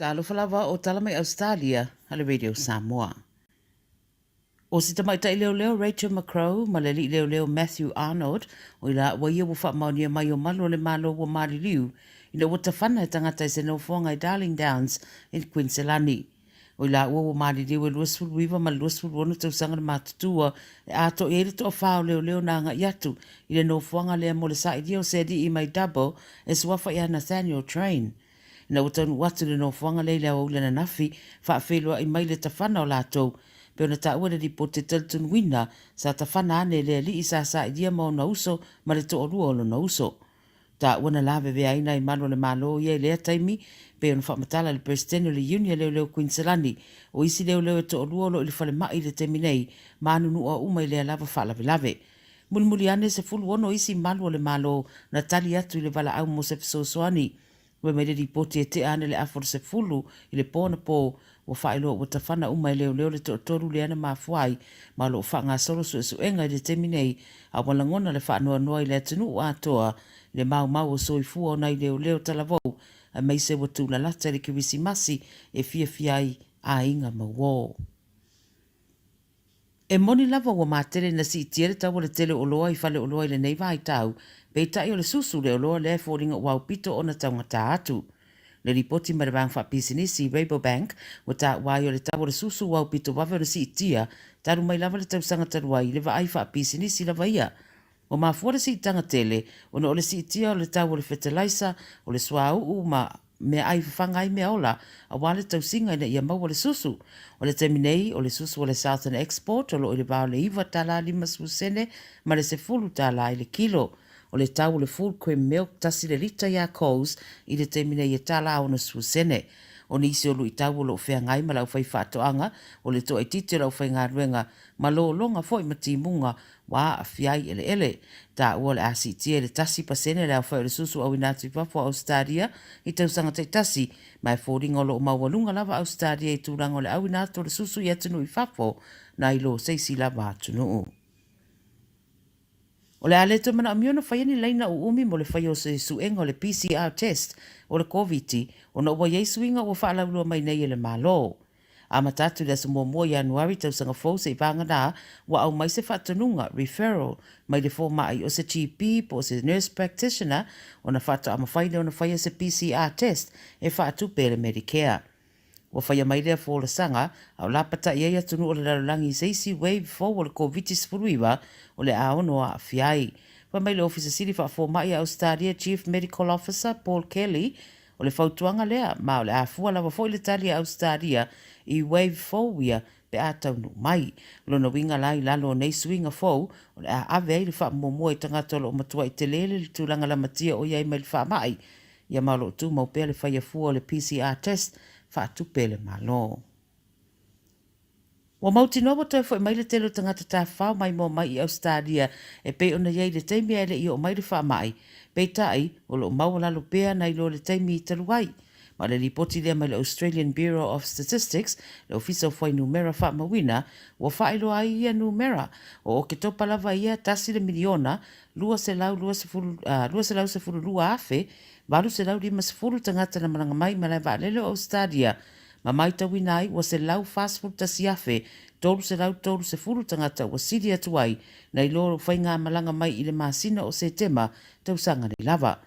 Talofa lava o tala mai Ausetalia a le Radio Samoa. ʻO si tamaitai leoleo Rachel McCrow ma le alii leoleo Matthew Arnold, o i lāua ia ua faamaonia mai o malu o le Malo ua maliliu ina ua tafana e tagata i se nofoaga i Darling Downs i Kuiniselani. O i lāua ua maliliu e 29 ma le 26 tausaga le matutua e atoa i ai le toafā o leoleo na agai atu i le nofoaga lea mo le sailia o se alii mai Dubbo e suafa ia Nathaniel Train. Ina ua taunuu atu i le nofoaga lea i le aoauli ananafi, faafeiloai mai le tafana o latou. Pei ona taua i le lipoti e talitonuina, sa tafana ane e le alii sa sailia ma ona uso ma le toalua o lona uso. Taua na lavevea ai nai malu a le Malo ia i lea taimi, pei ona faamatala e le Peresetene o le Iuni a Leoleo Kuiniselani, o isi leoleo e toalua o lo o i le falemai i le taimi nei, ma anunuua uma i lea lava faalavelave. Mulimuli ane, 16 isi malu o le Malo na tali atu i le valaau mo se fesoasoani. Fai mai le lipoti e tea ane le afa o le 10 i le po anapo, ua faailoa ua tafana uma e leoleo le toatolu lea na mafua ai, ma o lo o faagasolo suesuega i le taimi nei, a ua lagona le faanoanoa i le atunuu atoa i le maumau o soifua o nai leoleo talavou, aemaise ua tulalata i le Kerisimasi e fiafia ai aiga ma uo. E moni lava ua matele na siitia le tau o le tele o oloa i faleoloa i lenei vaitau, peitai o le susu le oloa lea e foliga ua aupito ona taugata atu. Le lipoti mai le vaega faapisinisi Rabobank ua taua ai o le tau o le susu ua aupito vave ona siitia talu mai lava le tausaga talu ai i le vaai faapisinisi lava ia. Ua mafua le siitaga tele ona o le siitia o le tau o le fetalaisa, o le suauu ma meaai fafaga ai meaola aua le tausiga ina ia maua le susu. O le taimi nei, o le susu o le Southern Export o lo o i le va o le iva tala 50 sene ma le 10 tala i le kilo. O le tau o le full cream milk tasi le lita iā Coles i le taimi nei e tala 60 sene. O nisi o luitau o lo o feagai ma le aufaifaatoaga, o le toaitiiti o le aufaigaluega ma lologa foi ma timuga ua aafia ai eleele. Taua o le a siitia i le 1% le aofai o le susu auina atu i fafo a Ausetalia i tausaga taitasi, ma e foliga o lo o maualuga lava Ausetalia i tulaga o le auina atu o le susu i atunuu i fafo nai lo se isi lava atunuu. O le a le toe manaomia ona faia ni laina uumi mo le faia o se suega o le PCR test o le Koviti ona ua i ai suiga ua faalauiloa mai nei e le Malo. Amata atu i le aso muamua o Ianuari tausaga fou se'i vagana ua aumai se faatonuga, referral, mai le fomai o se GP po o se nurse practitioner ona faatoa mafai lea ona faia se PCR test e faatupe e le Medicare. Ua faia mai lea folasaga a o lapata'i ai atunuu o le lalolagi i se isi wave fou o le Koviti-19 o le a ono aafia ai. Fai mai le Ofisa Sili Faafoma'i a Ausetalia Chief Medical Officer Paul Kelly, O le fautuaga lea, ma o le a fua lava foi le tali a Ausetalia i wave fou ia pe a taunuu mai. O lona uiga la i lalo o nei suiga fou, o le a ave ai le faamuamua i tagata o lo o matuai tele le tulaga lamatia o i ai mai le faamai, ia ma o lo o tumau pea le faia fua o le PCR test faatupe e le Malo. Ua mautinoa ua toe foi mai le tele o tagata tafafao maimoa mai i Ausetalia e pei ona i ai i le taimi ae le i oo mai le faamai, peitai, o lo o maualalo pea nai lo le taimi talu ai. Ma o le lipoti lea mai le Australian Bureau of Statistics, le Ofisa o Fuainumera Faamauina, ua faailoa ai ia numera, o Oketopa lava ia tasi le miliona, 212,850 tagata na malaga mai i malae vaalele o Ausetalia ma maitauina ai ua 141,330 tagata ua sili atu ai nai lo faigamalaga mai i le masina o Setema tausaga nei lava.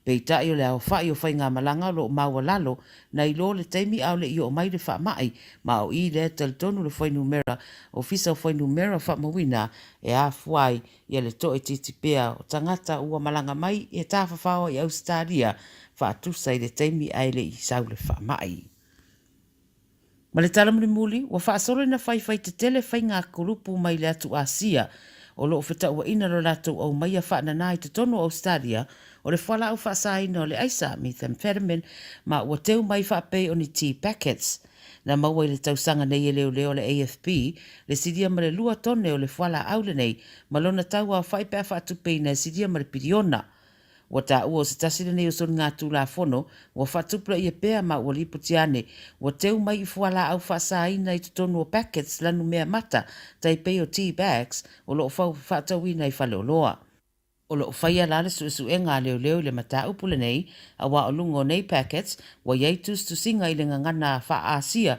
Peitai o le aofai o faigamalaga o lo o maualalo nai lo le taimi a o le i oo mai le faamai, ma o i lea e talitonu le fuainumera Ofisa o Fuainumera Faamauina e afua ai ia le toaitiiti pea o tagata ua malaga mai e tafafao i Ausetalia faatusa i le taimi ae le i sau le faamai. Ma le tala mulimuli, ua faasolo ina faifai tetele faiga kulupu mai le atu Asia o lo o fetauaina lo latou aumaia faanana i totonu o Ausetalia o le fualaau faasaina o le aisa, methamphetamine, ma ua teu mai faapei o ni tea packets. Na maua i le tausaga nei e leoleo a le AFP le silia ma le lua tone o le fualaau lenei ma lona tau aofai pe a faatupeina e silia ma le piliona. Ua taua o se tasi lenei o soligatulafono ua faatupulaia pea ma ua lipoti ane ua teu mai i fualaau faasaina i totonu o packets lanumea mata tai pei o tea bags o lo o faatauina i faleoloa. O lo o faia la le suesuega a leoleo i le mataupu lenei, aua o luga o nei packets, ua i ai tusitusiga i le gagana faa-Asia.